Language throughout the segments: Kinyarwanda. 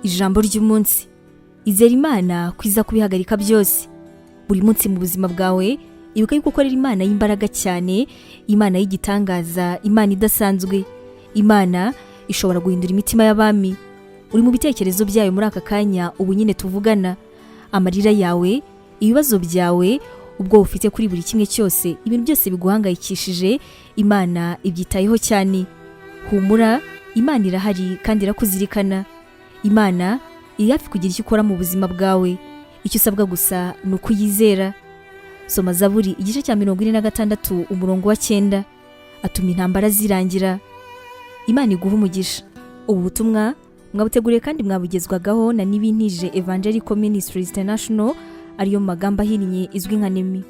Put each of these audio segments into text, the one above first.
Ijambo ry'umunsi: Izera Imana kwiza kubihagarika byose. Buri munsi mu buzima bwawe, ibuka yuko ukorera Imana y'imbaraga cyane, Imana y'igitangaza, Imana idasanzwe, Imana ishobora guhindura imitima y'abami. Uri mu bitekerezo byayo muri aka kanya ubu nyine tuvugana. Amarira yawe, ibibazo byawe, ubwo ufite kuri buri kimwe cyose, ibintu byose biguhangayikishije, Imana ibyitayeho cyane. Humura, Imana irahari kandi irakuzirikana. Imana iri hafi kugira icyo ikora mu buzima bwawe. Icyo usabwa gusa ni ukuyizera. Soma Zaburi igice cya 46 umurongo wa 9: "Atuma intambara zirangira." Imana iguha umugisha. Ubu butumwa mwabuteguriye kandi mwabugezwagaho na Nibintije Evangelical Ministries International, ariyo mu magambo ahinnye izwi nka NEMI.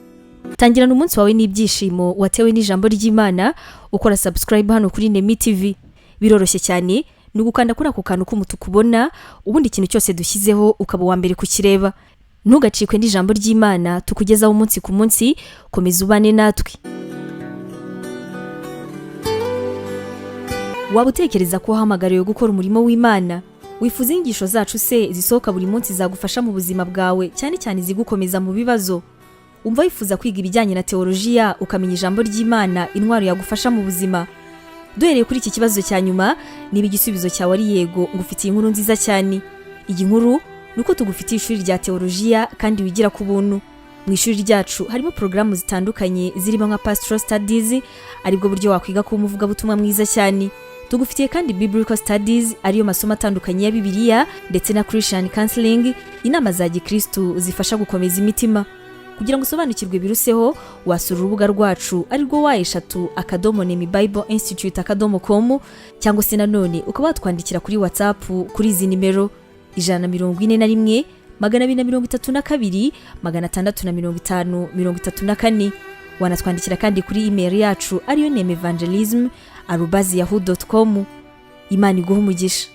Tangirana umunsi wawe n'ibyishimo watewe n'ijambo ry'Imana ukora subscribe hano kuri Nemi TV. Biroroshye cyane, ni ugukanda kuri ako kantu k'umutuku ubona, ubundi ikintu cyose dushyizeho ukaba uwa mbere kukireba. Ntugacikwe n'ijambo ry'Imana tukugezaho umunsi ku munsi. Komeza ubane natwe. Waba utekereza ko wahamagariwe gukora umurimo w'Imana? Wifuza inyigisho zacu se zisohoka buri munsi zagufasha mu buzima bwawe, cyane cyane izigukomeza mu bibazo? Umva wifuza kwiga ibijyanye na teolojiya, ukamenya ijambo ry'Imana, intwaro yagufasha mu buzima? Duhereye kuri iki kibazo cya nyuma, niba igisubizo cyawe ari yego, ngufitiye inkuru nziza cyane. Iyi nkuru ni uko tugufitiye ishuri rya teolojiya kandi wigira ku buntu. Mu ishuri ryacu harimo porogaramu zitandukanye zirimo nka Pastoral Studies, aribwo buryo wakwiga kuba umuvugabutumwa mwiza cyane. Tugufitiye kandi Biblical Studies, ariyo masomo atandukanye ya Bibiliya, ndetse na Christian Counseling, inama za gikristu zifasha gukomeza imitima. Kugira ngo usobanukirwe biruseho, wasura urubuga rwacu arirwo www.nemibibleinstitute.com, cyangwa se nanone ukaba watwandikira kuri WhatsApp kuri izi nimero: 141 232 650 34. Wanatwandikira kandi kuri email yacu ariyo nemevangelism@yahoo.com. Imana iguha umugisha.